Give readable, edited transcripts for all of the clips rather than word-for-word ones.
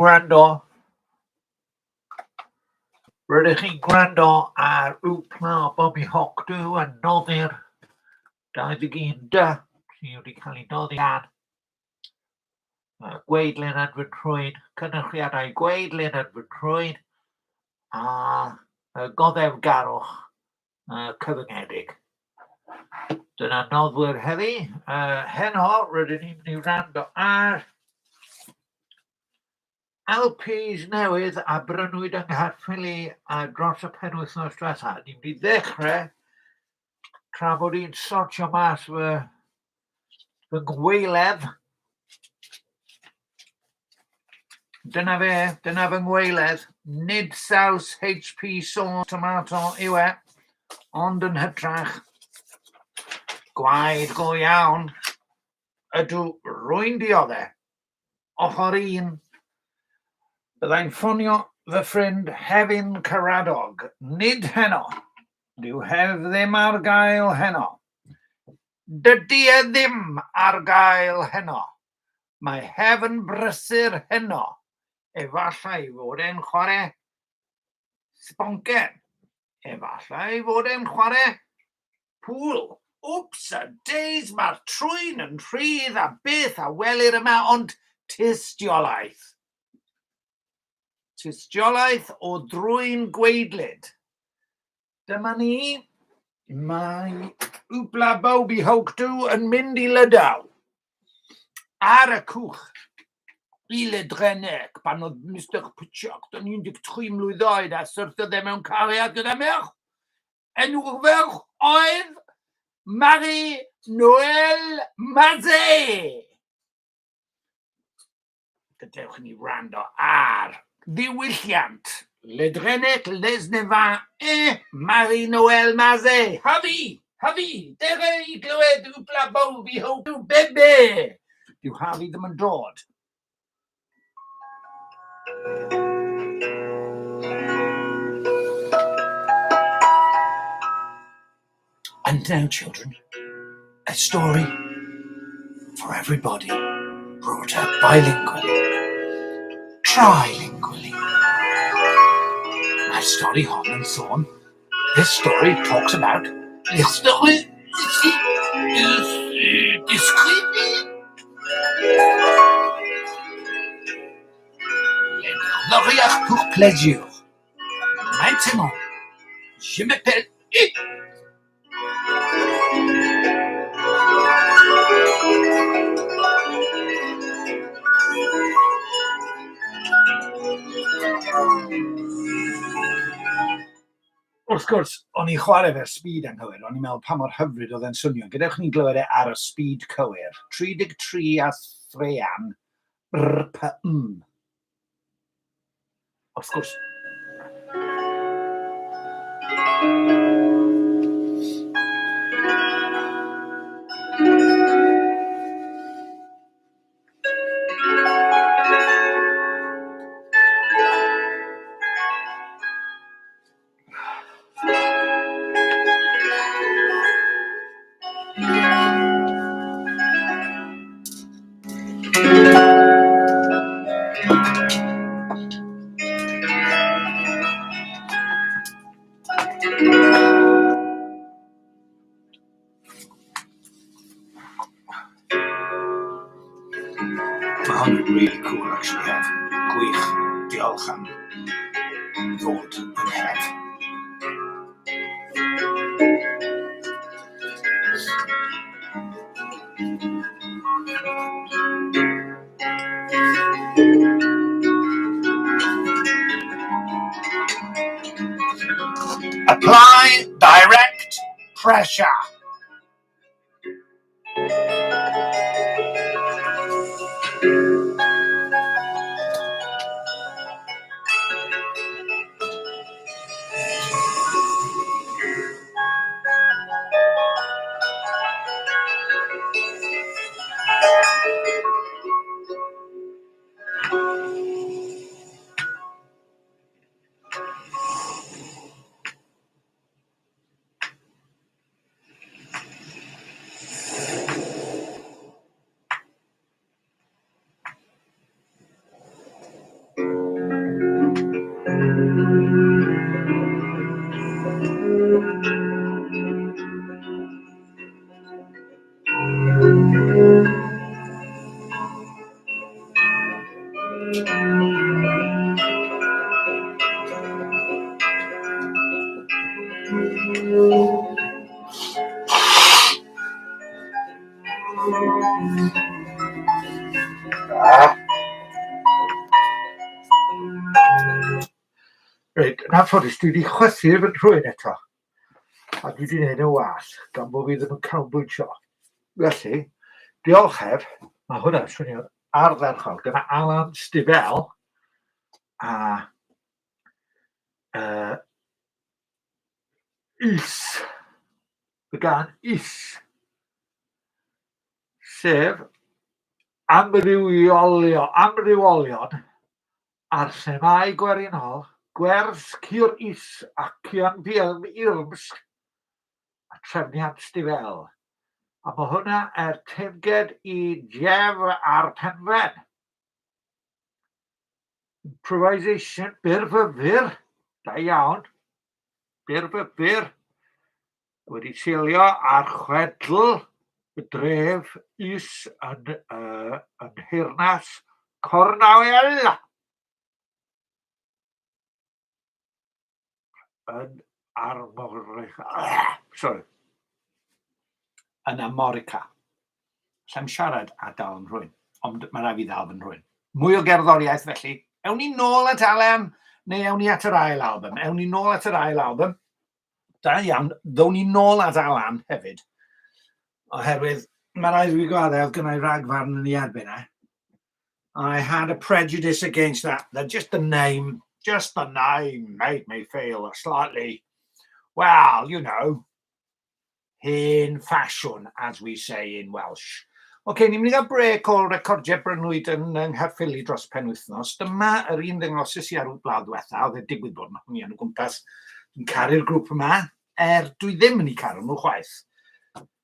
Gwrando. Rydych chi'n gwrando ar Wpla Bobi Hoc Du a noddir 21 dy sydd wedi cael ei noddi gan Gweidlyn Edward Trwyn, cynyrchiadau Gweidlyn Edward Trwyn a goddefgarwch cyfyngedig. Dyna noddwyr heddi. Heno, rydyn ni'n mynd i wrando ar LPs newydd a brynwyd yng Nghaerffili dros y penwythnos diwetha. Ni'n mynd i ddechrau tra bod i'n sortio mas fy ngweiledd. Dyna fe, dyna fy ngweiledd. Nid saws HP sauce tomato yw e, ond yn hytrach gwaed go iawn. Ydw, rwy'n diodde. Ochr un. Byddai'n ffonio fy ffrind Hefin Caradog. Nid heno. Dyw Hef ddim ar gael heno. Dydy e ddim ar gael heno. Mae Hef yn brysur heno. Efallai fod e'n chwarae sboncen. Efallai fod e'n chwarae pŵl. Wps a days, mae'r trwyn yn rhydd a beth a welir yma ond tystiolaeth. Tystiolaeth o drwyn gwaedlyd. Dyma ni, mae Wpla Bobi Hoc Du yn mynd i Lydaw. Ar y cwch i Le Drenec pan oedd Mister Pritchard yn 13 mlwydd oed a syrthiodd e mewn cariad gyda merch. Enw'r ferch oedd Marie Noël Mazet. Gadewch i ni wrando ar ddiwylliant Le Drenec, Lesneven et Marie Noël Mazet. Harvey! Harvey! Dere i glywed Wpla Bobi Hoc Du bebe! Dyw Harvey ddim yn dod. And now, children, a story for everybody brought up bilingually, trilingually. Mae'r stori hon yn sôn, this story talks about, this story disgrifi L'oriach pour plaisir. Maintenant, je m'appelle U. Wrth gwrs, o'n i'n chwarae fe'r speed anghywir, o'n i'n meddwl pa mor hyfryd oedd e'n swnio. Gadewch ni glywed e ar y speed cywir. 33 a threan rpm. Wrth gwrs. Mae hwn yn really cool actually, Hef. Gwych. Diolch am fod yn Hef. Apply direct pressure. Ah. Reit, yn anffodus, dwi wedi chwythu fy nhrwyn eto. A dwi wedi gwneud yn wath, gan bod fi ddim yn canolbwyntio. Felly, diolch Hef, mae hwnna'n swnio'n ardderchog. Dyma Alan Stivell a Is, y gan Is, sef amrywiolio, amrywiolion a'r themâu gwerinol, gwerth Cur Is a Cian Fielm Irmsg a trefniant Stivell. A mae hwnna er teyrnged i Jeff a'r Penrhyn. Improvisation byrfyfyr, da iawn, byrfyfyr, wedi seilio ar chwedl y dref is yn, yn Nheyrnas Cornawel. Yn Armorica. Sorry. Yn Amorica. Allai'm siarad a dal yn rhywun, ond mae rhaid fi ddal fy nhrwyn. Mwy o gerddoriaeth felly. Ewn ni nôl at Alan, neu ewn ni at yr ail album? Ewn ni nôl at yr ail album. Da iawn, ddown ni nôl at Alan hefyd. Oherwydd mae rhaid i fi gwadde, oedd gennau ragfarn yn ei erbyn e. I had a prejudice against that. That just the name, just the name made me feel slightly, well, you know, hen ffasiwn, as we say in Welsh. Oce, okay, ni'n mynd i gael brec o recordiau brynwyd yn yng Nghaerffili dros penwythnos. Dyma yr un ddangosys i ar blaw diwetha, oedd e digwydd bod yn hwnian o gwmpas. Dwi'n caru'r grŵp yma, er dwi ddim yn eu caru nhw chwaith.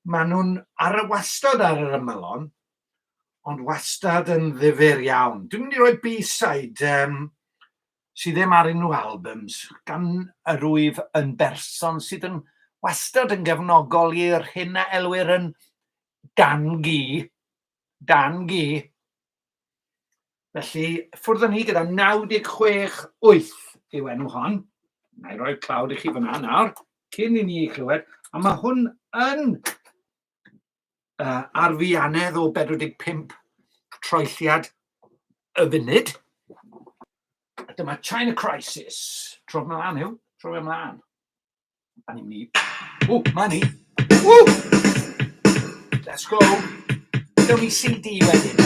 Maen nhw'n ar y wastad ar yr ymylon, ond wastad yn ddifyr iawn. Dwi'n mynd i roi B-side um, sydd ddim ar unrhyw albums, gan yr wyf yn berson sydd yn wastad yn gefnogol i'r hyn a elwir yn dan gi. Dan gi. Felly, ffwrdd â ni gyda 96 8 yw enw hon. Na i roi'r clawr i chi fyna nawr, cyn i ni ei chlywed. A mae hwn yn ar fianedd o 45 troelliad y funud. A dyma China Crisis. Tro ymlaen, Huw. Tro ymlaen. A ni'n mynd i... Ww, ma ni! Ww! Let's go! Gawn ni CD wedyn.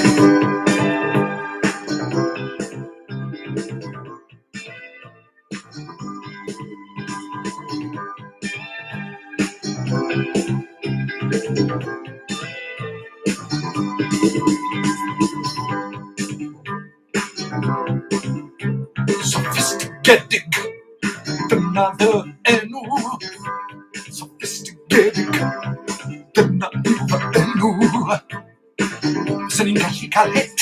Soffistigedig, dyna fy enw. Soffistigedig, dyna yw fy enw. Fyswn i'n gallu cael hit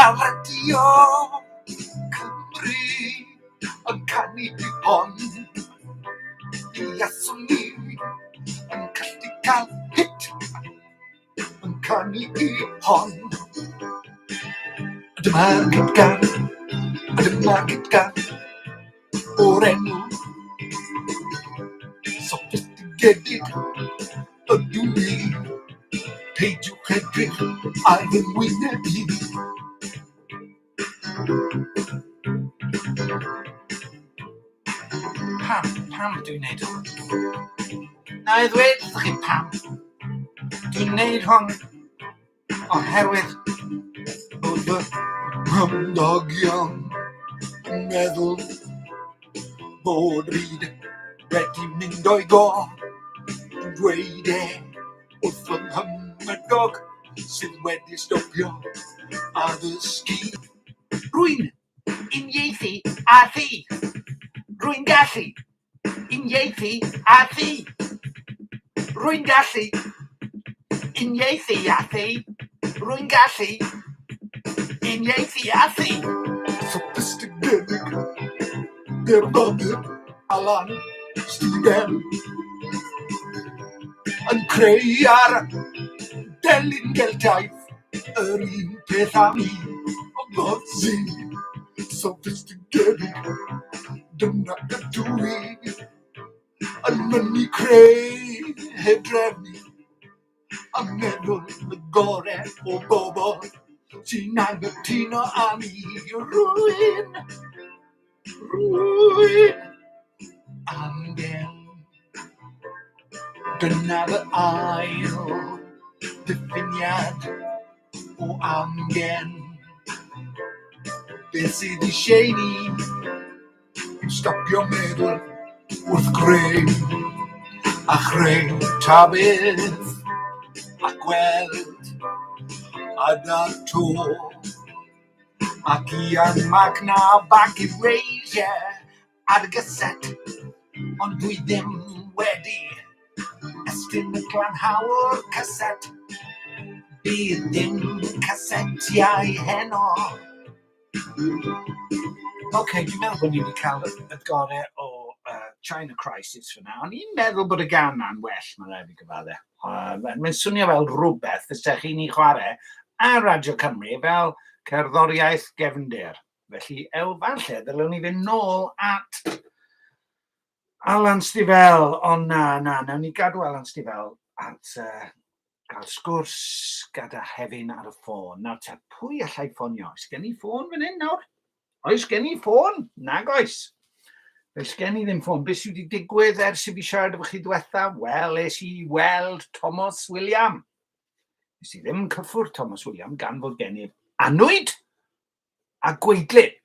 ar Radio Cymru yn canu hon. Buaswn i yn gallu cael hit yn canu i hon. Dyma'r cytgan, dyma'r cytgan o'r enw soffistigedig ydw i. Peidiwch edrych ar fy ngwyneb i. Pam? Pam dwi'n neud hwn? Na i ddweud wrthych chi pam. Dwi'n neud hwn oherwydd bod fy nghymdogion yn meddwl bod y byd wedi mynd o'i go. Dwi'n dweud e wrth fy nghymydog sydd wedi stopio addysgu. Rwy'n uniaethu â thi. Rwy'n gallu uniaethu â thi. Rwy'n gallu uniaethu â thi. Rwy'n gallu uniaethu â thi. Soffistigedig, gerddoriaeth Alan Stephen yn creu ar delyn Geltaidd yr un peth â mi. Fuzzy, sophistigedig, dyna ydw i. Yn mynnu creu heb drefnu, a meddwl y gorau o bobl sy'n anghytuno â mi. Rwy'n, rwy'n amgen. Dyna fy ail ddiffiniad o amgen. Beth sydd eisiau i ni yw stopio meddwl wrth greu a chreu ta beth a gweld adar to ac Ian McNab ac Erasure ar y gyset, ond dwi ddim wedi estyn y glanhawr caset. Bydd dim casetiau heno. OK, dwi'n meddwl bod ni wedi cael y gorau o China Crisis fyna. O'n i'n meddwl bod y gan na'n well, mae'n rhaid fi gyfadde. Mae'n swnio fel rhywbeth fysa chi'n ei chwarae ar Radio Cymru fel cerddoriaeth gefndir. Felly, ew, falle ddylwn ni fynd nôl at Alan Stivell, ond na, na, nawn ni gadw Alan Stivell at gael sgwrs gyda Hefin ar y ffôn. Nawr te, pwy allai ffonio? Oes gen i ffôn fan hyn nawr? Oes gen i ffôn? Nag oes. Does gen i ddim ffôn. Beth sydd wedi digwydd ers i fi siarad efo chi diwetha? Wel, es i weld Thomas William. Nes i ddim cyffwrdd Thomas William gan fod gennyf annwyd a gwaedlyd.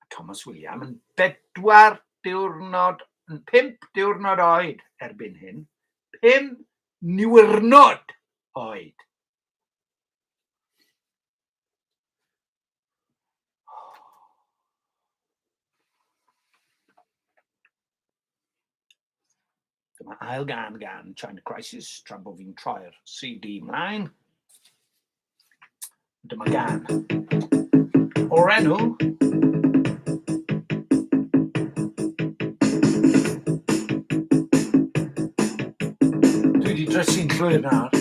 Mae Thomas William yn bedwar diwrnod, yn pump diwrnod oed erbyn hyn. Pum niwrnod oed. Dyma ail gan gan China Crisis, tra bod fi'n troi'r CD mlaen. Dyma gan o'r enw Dwi wedi drysu'n llwyr nawr.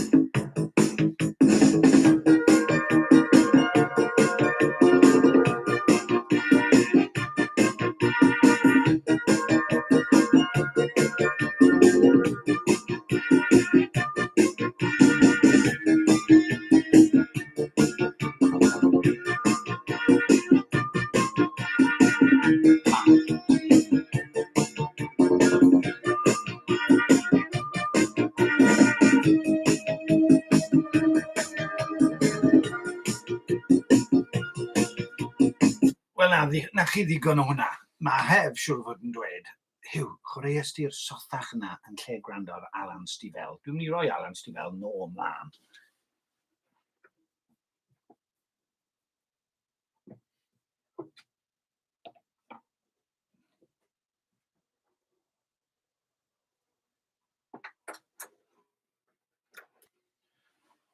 Wel na, na chi ddigon o hwnna. Mae Hef siŵr o fod yn dweud, Huw, chwaraeais di'r sothach yna yn lle gwrando ar Alan Stivell. Dwi'n mynd i roi Alan Stivell nôl mlaen.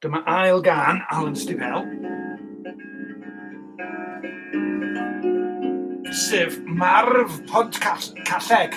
Dyma ail gan Alan Stivell. Sef Marf Podcast Calleg.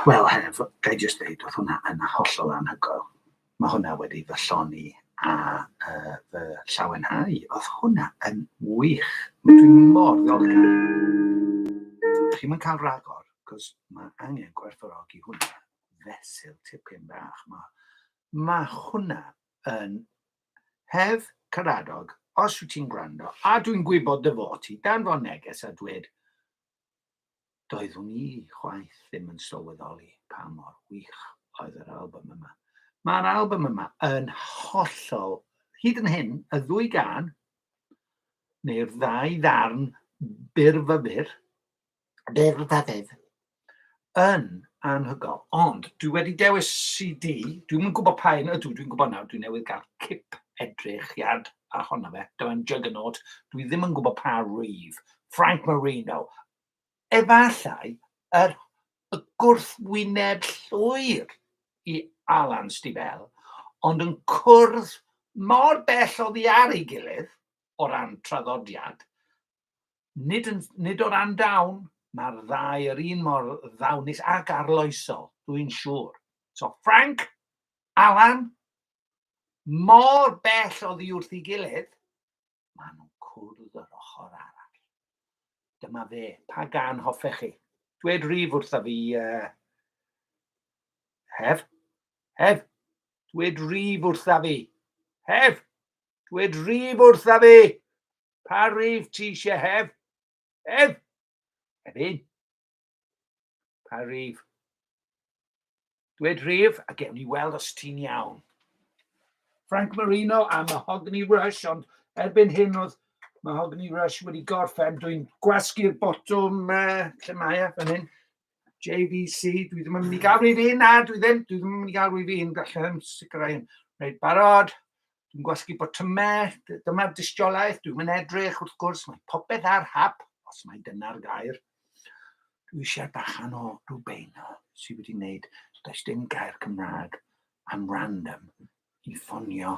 Wel, Hef, ga i jyst dweud, oedd hwnna yn hollol anhygoel. Mae hwnna wedi fy llonni a fy llawenhau. Oedd hwnna yn wych. Dwi'n mor ddiolchgar. Chi'm yn cael ragor, cos mae angen gwerthfawrogi hwnna fesul tipyn bach. Mae, mae hwnna yn Hef Caradog, os wyt ti'n gwrando, a dwi'n gwybod dy fod ti, danfon neges a dweud, Doeddwn i chwaith ddim yn sylweddoli pa mor wych oedd yr album yma. Mae'r album yma yn hollol, hyd yn hyn, y ddwy gân, neu'r ddau ddarn byrfyfyr, byrfyfyr, yn anhygoel. Ond dwi wedi dewis CD, dwi'm yn gwybod pa un ydw, dwi'n gwybod nawr, dwi newydd gael cip edrychiad ohono fe, dyma'n Juggernaut, dwi ddim yn gwybod pa rif. Frank Marino, efallai yr y gwrthwyneb llwyr i Alan Stivell, ond yn cwrdd mor bell oddi ar ei gilydd o ran traddodiad, Nid, yn, nid o ran dawn, mae'r ddau yr un mor ddawnus ac arloesol, dwi'n siŵr. So Frank, Alan, mor bell oddi wrth ei gilydd, maen nhw'n cwrdd yr ochr arall. Dyma fe, pa gân hoffech chi? Dwed rif wrtha fi, Hef, Hef, dwed rif wrtha fi, Hef, dwed rif wrtha fi. Pa rif ti eisiau Hef? Hef! Hefin! Pa rif? Dwed rif a gewn ni weld os ti'n iawn. Frank Marino a Mahogany Rush, ond erbyn hyn oedd Mahogany Rush wedi gorffen. Dwi'n gwasgu'r botwm, lle mae e, fan hyn. JVC, dwi ddim yn mynd i gael rhif un, na, dwi ddim, dwi ddim yn mynd i gael rhif un, gallai ddim sicrhau hyn. Reit, barod, dwi'n gwasgu botymau, dyma'r dystiolaeth, dwi'n mynd edrych, wrth gwrs, mae popeth ar hap, os mae dyna'r gair. Dwi eisiau'r bachan o Rwbeino sydd wedi wneud, does dim gair Cymraeg am random i ffonio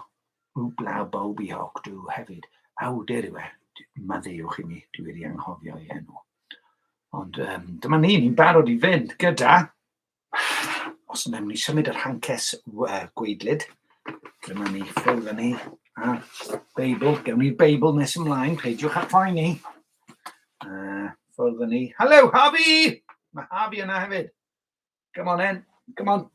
Wblaw Bowbi Hawk Dw hefyd. Awdur yw e, maddeuwch i mi, dwi wedi anghofio ei enw. Ond um, dyma ni, ni'n barod i fynd gyda, os wnawn ni symud yr hancес gweidlyd, dyma ni, ffwrdd â ni, a'r Beibl, gewn ni'r Beibl nes ymlaen, peidiwch â phoeni. Ffwrdd â ni. Helo, Harvey! Mae Harvey yna hefyd. Come on then, come on.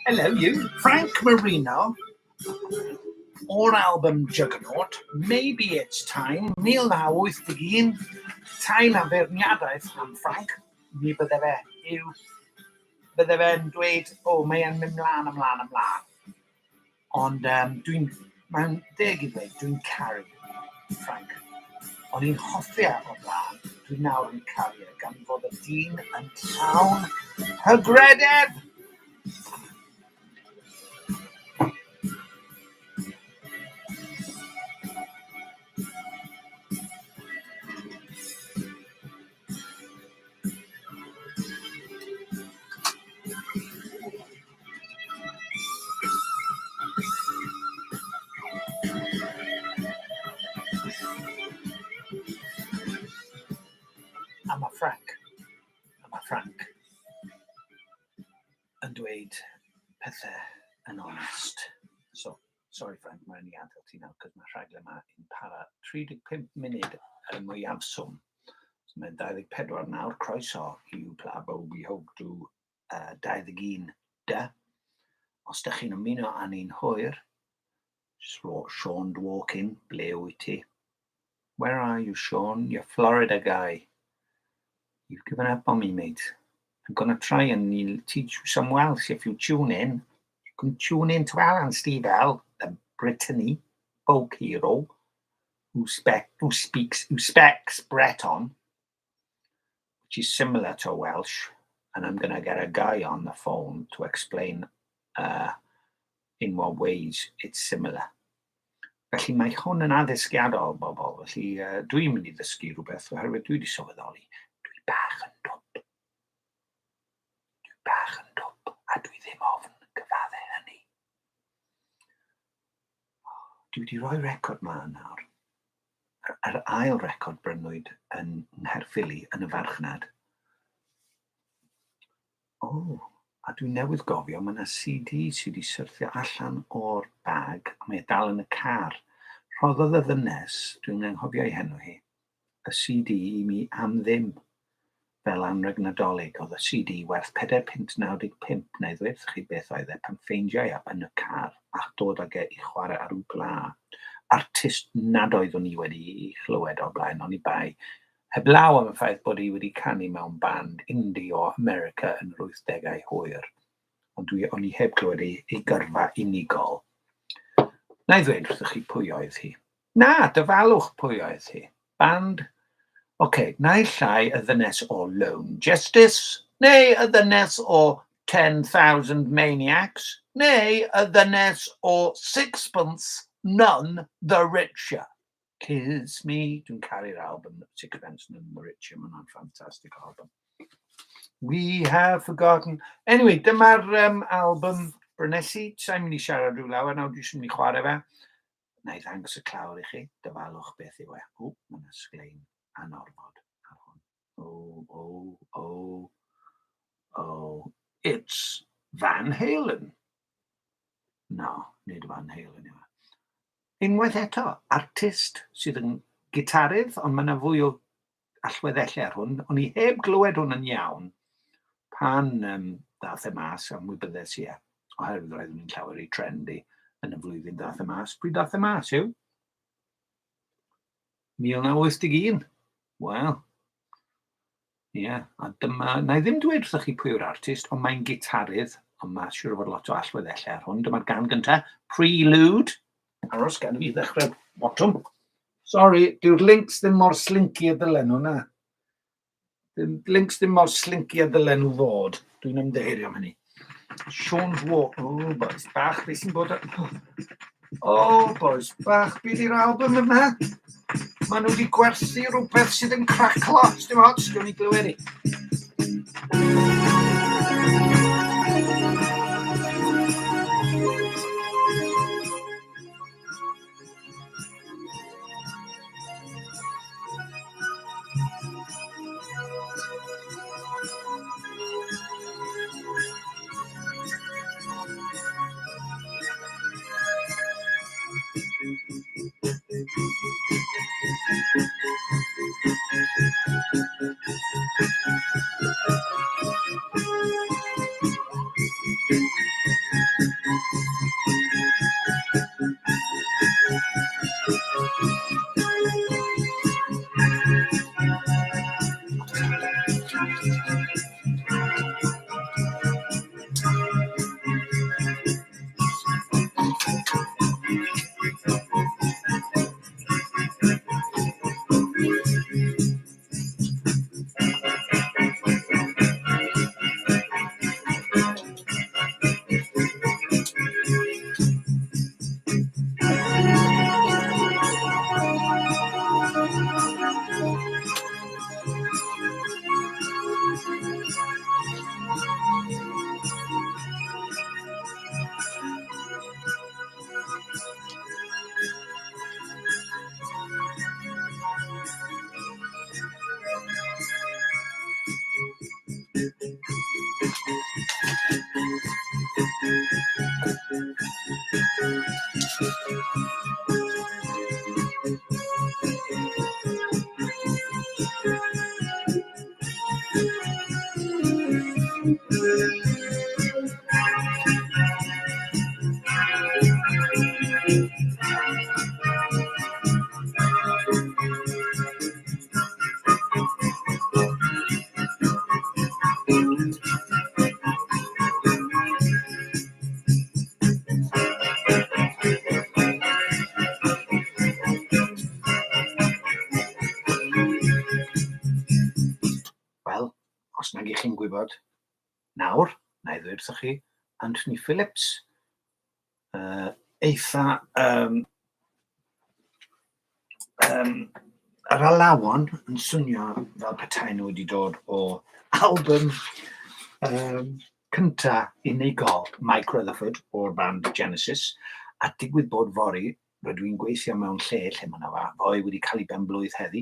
Hello you, Frank Marino o'r album Juggernaut, Maybe It's Time, 1981, tai na feirniadaeth am Frank, mi bydde fe yw, bydde fe'n dweud, o, oh, mae e'n mynd mlaen, ymlaen, ymlaen. Ond um, dwi'n, mae'n deg i ddweud, dwi'n caru Frank. O'n i'n hoffi e o'r blaen, dwi nawr yn caru e gan fod y dyn yn llawn hygrededd! A mae Frank, a mae Frank yn dweud pethau yn onest. So, sorry Frank, mae'n i adael ti nawr, cos mae'r rhaglen yma yn para 35 munud y mwyafswm. So mae'n 24 nawr, croeso i Pla Bobi Hwg Dw 21 dy. Os ydych chi'n ymuno â ni'n hwyr, Sean Dworkin, ble wyt ti? Where are you, Sean? You're Florida guy. You've given up on me, mate. I'm going to try and teach you some Welsh if you tune in. You can tune in to Alan Steve the Brittany folk hero, who, spec, who speaks, who specs Breton, which is similar to Welsh. And I'm going to get a guy on the phone to explain in what ways it's similar. Felly mae hwn yn addysgiadol, bobl. Felly dwi'n mynd i ddysgu rhywbeth oherwydd dwi wedi sylweddoli, dwi bach yn dwp. Dwi bach yn dwp a dwi ddim ofn cyfadde hynny. Dwi wedi rhoi record ma nawr. Yr ail record brynwyd yn Nghaerffili yn y farchnad. O, a dwi newydd gofio, mae yna CD sydd wedi syrthio allan o'r bag, a mae e dal yn y car. Rhoddodd y ddynes, dwi'n anghofio ei henw hi, y CD i mi am ddim fel anrheg Nadolig. Oedd y CD werth £4.95, na i ddweud wrthych chi beth oedd e pan ffeindiau e yn y car a dod ag e i chwarae ar Wpla. Artist nad oeddwn i wedi chlywed o'r blaen, oni bai Heblaw am y ffaith bod hi wedi canu mewn band indie o America yn yr wythdegau hwyr. Ond dwi, o'n i heb glywed ei, ei gyrfa unigol. Na i ddweud wrthych chi pwy oedd hi. Na, dyfalwch pwy oedd hi. Band, oce, okay, naill ai y ddynes o Lone Justice, neu y ddynes o 10,000 Maniacs, neu y ddynes o Sixpence None the Richer. Kiss Me. Dwi'n caru'r album Sixpence None the Richer. Mae hwnna'n ffantastig album. We have forgotten. Anyway, dyma'r album Brynesi. Sa'n mynd i siarad rhyw lawer nawr, dwi'n mynd i chwarae fe. Na i ddangos y clawr i chi. Dyfalwch beth yw e. O, mae yna sglein anorfod ar hwn. O, o, o, o. It's Van Halen. No, nid Van Halen yw e. Unwaith eto, artist sydd yn gitarydd, ond mae yna fwy o allweddellau ar hwn. O'n i heb glywed hwn yn iawn pan ddath e mas, a ymwybyddes i e, oherwydd roeddwn i'n llawer i trendy yn y flwyddyn ddath e mas. Pryd ddath e mas yw? 1981. Wel, ie, yeah, a dyma, na i ddim dweud wrthych chi pwy yw'r artist, ond mae'n gitarydd, ond mae siŵr o fod lot o allweddellau ar hwn. Dyma'r gan gyntaf, Prelude. Aros gan fi ddechrau botwm. Sorry, dyw'r links ddim mor slinky a dylen nhw, na. Dyw'r links ddim mor slinky a dylen nhw fod. Dwi'n ymddiheurio am hynny. Sean's Walk. Oh, boys, bach, beth sy'n bod... O, boys bach, beth yw'r album yma? Maen nhw wedi gwerthu rhywbeth sydd yn craclo. Dim ots, gawn ni glywed i. Wel, os nag ych chi'n gwybod nawr, na i ddweud wrthych chi, Anthony Phillips, eitha yr alawon yn swnio fel petai nhw wedi dod o album cynta unigol Mike Rutherford o'r band Genesis, a digwydd bod fory rydw i'n gweithio mewn lle lle mae yna foi wedi cael ei ben-blwydd heddi.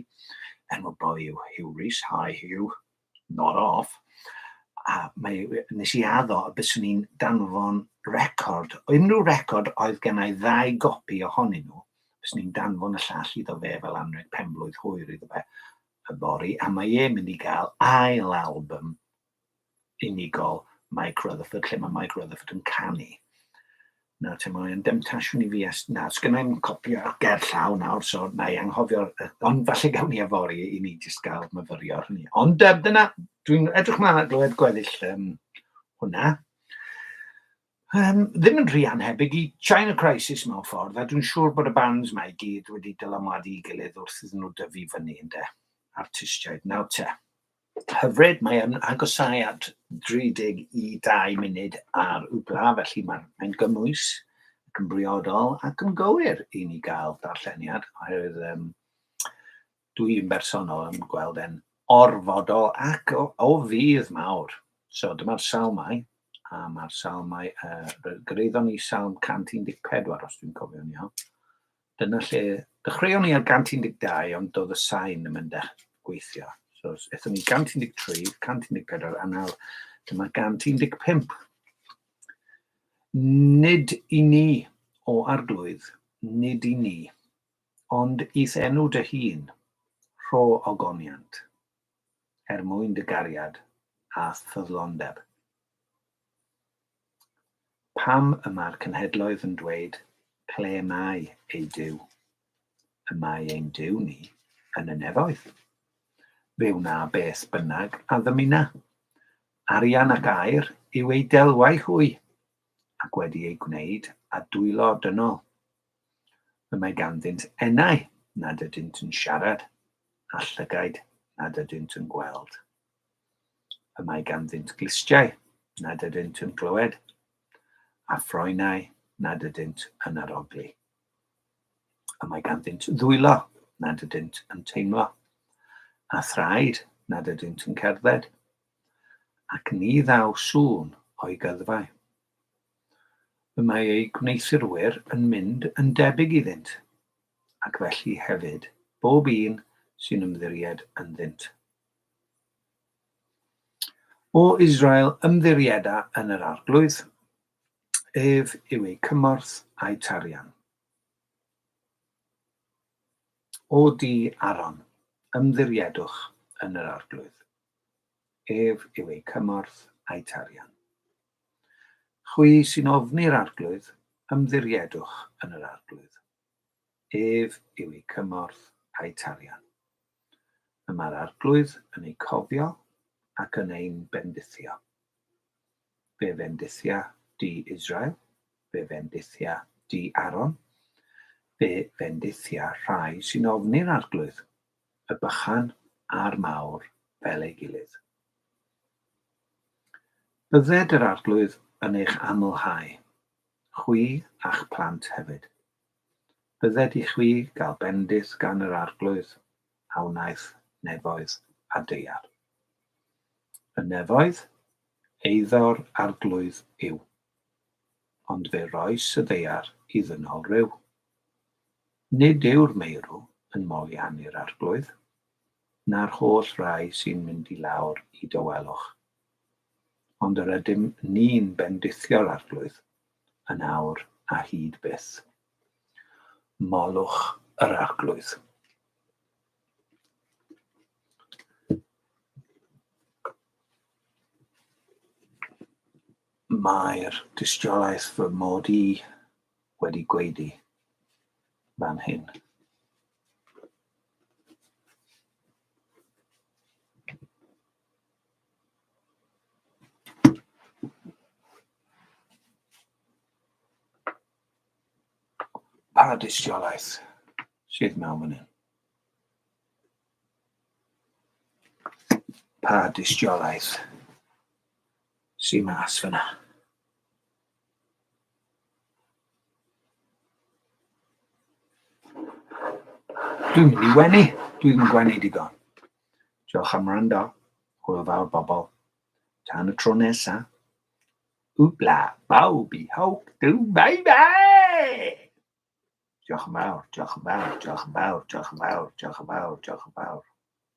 Enw'r boi yw Huw Rees. Hi Huw, not off. A mae, nes i addo y byswn i'n danfon record, unrhyw record oedd gen i ddau gopi ohonyn nhw, byswn i'n danfon y llall iddo fe fel anrheg penblwydd hwyr iddo fe yfory, a mae e'n mynd i gael ail album unigol Mike Rutherford, lle mae Mike Rutherford yn canu. Nawr te, mae'n demtasiwn i fi, as, na, sgynna i'm copi ar ger llaw nawr, so na i anghofio'r, ond falle gawn ni yfory i ni jyst gael myfyrio ar hynny. Ond dyna, dwi'n edrych mlaen at glywed gweddill hwnna. Ddim yn rhy anhebyg i China Crisis mewn ffordd, a dwi'n siŵr bod y bands 'ma i gyd wedi dylanwadu i gilydd wrth iddyn nhw dyfu fyny, ynde, artistiaid. Nawr te, hyfryd, mae yn agosáu at 32 munud ar Wpla, felly mae'n mae gymwys ac yn briodol ac yn gywir i ni gael darlleniad, oherwydd dwi'n bersonol yn gweld e'n orfodol ac o fudd mawr. So dyma'r salmau, a mae'r salmau, gyraeddon ni salm 114 os dwi'n cofio'n iawn. Dyna lle dechreuon ni ar 112, ond doedd y sain ddim yn gweithio. So, aethon ni 113, 114, a nawr dyma 115. Nid i ni, o arglwydd, nid i ni, ond i'th enw dy hun, rho ogoniant, er mwyn dy gariad a'th ffyddlondeb. Pam y mae'r cenhedloedd yn dweud, 'Ple mae eu Duw? Y mae ein Duw ni yn y nefoedd. Fe wna beth bynnag a ddymuna. Arian ac aur yw eu delwau hwy, ac wedi eu gwneud â dwylo dynol. Y mae ganddynt enau nad ydynt yn siarad, a llygaid nad ydynt yn gweld. Y mae ganddynt glustiau nad ydynt yn clywed, a ffroenau nad ydynt yn arogli. Y mae ganddynt ddwylo nad ydynt yn teimlo, a thraed nad ydynt yn cerdded, ac ni ddaw sŵn o'i gyddfau. Y mae eu gwneuthurwyr yn mynd yn debyg iddynt, ac felly hefyd bob un sy'n ymddiried ynddynt. O Israel, ymddirieda yn yr Arglwydd, ef yw eu cymorth a'u tarian. O dŷ Aaron, ymddiriedwch yn yr Arglwydd, ef yw eu cymorth a'u tarian. Chwi sy'n ofni'r Arglwydd, ymddiriedwch yn yr Arglwydd. Ef yw eu cymorth a'u tarian. Y mae'r Arglwydd yn eu cofio ac yn ein bendithio. Fe fendithia di Israel, fe fendithia di Aaron, fe fendithia rhai sy'n ofni'r Arglwydd, y bychan a'r mawr fel ei gilydd. Bydded yr Arglwydd yn eich amlhau, chwi a'ch plant hefyd. Bydded i chwi gael bendith gan yr Arglwydd a wnaeth nefoedd a daear. Y nefoedd, eiddo'r Arglwydd yw, ond fe roes y ddaear i ddynol ryw. Nid yw'r meirw yn moliannu'r Arglwydd, na'r holl rai sy'n mynd i lawr i dawelwch. Ond yr ydym ni'n bendithio'r Arglwydd yn awr a hyd byth. Molwch yr Arglwydd. Mae'r dystiolaeth fy mod i wedi gwaedu fan hyn. Pa dystiolaeth sydd mewn fan hyn? Pa dystiolaeth sydd mas fyna? Dwi'n mynd i wenu. Dwi ddim yn gwenu digon. Diolch am wrando. Hwyl fawr bobl. Tan y tro nesa. Wbla, bawb i hawk, do bye bye! Diolch yn fawr, diolch yn fawr, diolch yn fawr, diolch yn fawr, diolch yn fawr, diolch yn fawr.